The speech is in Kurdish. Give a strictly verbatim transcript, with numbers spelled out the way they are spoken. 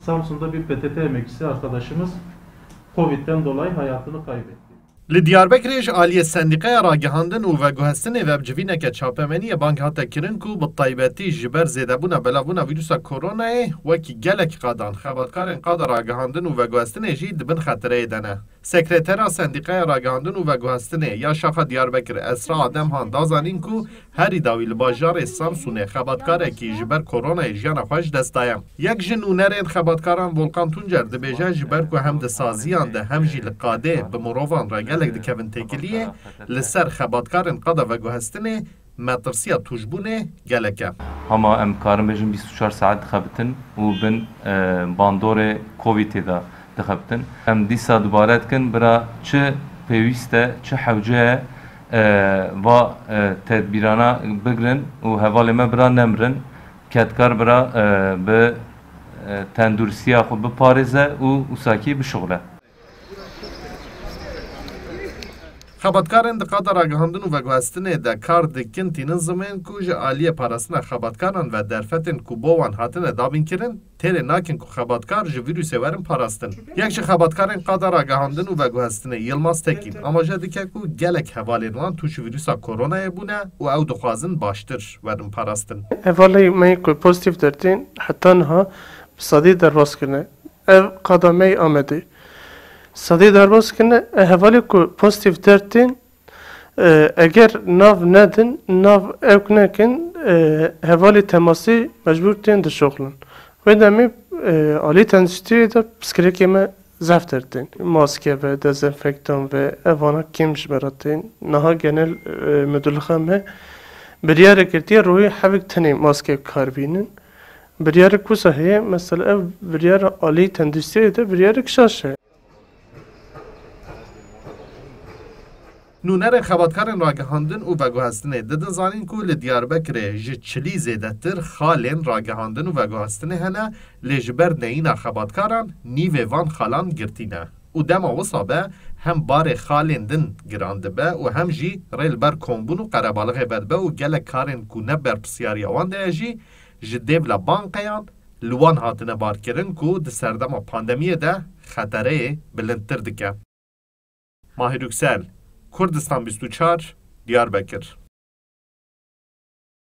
Samsun'da bir P T T emekçisi arkadaşımız Covid'den dolayı hayatını kaybetti. Li Diyarbekirê ji aliyê Sendîqeya Ragihandin û Veguhestinê ve bi civîneke çapemeniyê bang hate kirin ku bi taybetî ji ber zêdebûna belavbûna vîrusa koronayê wekî gelek qadan xebatkarên qada ragihandin û veguhestinê jî di bin xetereyê de ne. Sekretera Sendîqeya Ragihandin û Veguhestinê ya Şaxa Diyarbekir Esra Ademhan da zanîn ku herî dawî li bajarê Samsûnê xebatkarekî ji ber koronayê jiyana xwe ji dest daye. Yek ji nûnerên xebatkaran Volkan Tuncer dibêje, ji ber ku hem di saziyan de hem jî li qadê bi mirovan re gelek dikevin têkiliyê, li ser xebatkarên qada veguhestinê metirsiya tûşbûnê gelek e. Hema em karin bêjin bîst û çar saet dixebitin û bin, e, bandorê Covidê de dixebitin. Em dîsa dubare dikin, bira çi pêwîst e, çi hewce ye, e, va, e, tedbîrana bigirin û hevalê me bira nemirin, kedkar bira, e, bi, e, tenduristiya xwe biparêze û wisa kî bişuxile. Xebatkarên di qada ragihandin û veguhestinê de kar dikin tînin zimên ku ji aliyê parastina xebatkaran ve derfetên ku bo wan hatine dabînkirin, têrê nakin ku xebatkar ji vîrusê werin parastin. Yek ji xebatkarên qada ragihandin û veguhestinê Yilmaz Tekîn amaje dike ku gelek hevalên wan tûşî vîrusa koronayê bûne û ew dixwazin baştir werin parastin. Hevalê me ku pozîtîf dertîn heta niha bi sedî derbas kirine. Ev qada me yê Amedê. Sedî derbas kirine, e, hevalê ku pozîtîf dertîn, e, eger nav nedin, nav ewk nekin, e, hevalê temasî mecbûr tên dişoxlin. Wê demê, e, alî tenduristiyê de pirsgirêkê me zehf dertîn. Maske ve, dezenfektan ve, ev vana kêm ji me re tên. Niha genel, e, müdürlüğe me biryarê girtiye rohî hevik tenê maske kar bînin. Biryarek wisa heye, mesela ev biryara alî tenduristiyê de biryarek şaş e. Nûnerên xebatkarên ragihandin û veguhestinê didin zanîn ku li Diyarbekirê ji çilî zêdetir xalên ragihandin û veguhestinê hene, lê ji ber neyîna xebatkaran nîvê van xalan girtî ne. Û dema wisa be hem barê xalên din giran dibe û hem jî rê li ber kombûn û qerebalixê vedibe û gelek karên ku ne berpirsyariya wan de ye jî ji dêvla banqeyan li wan hatine barkirin ku di serdema pandemiyê de xetereyê bilindtir dike. Mahir Yüksel, Kurdistan bîst û çar, Diyarbekir.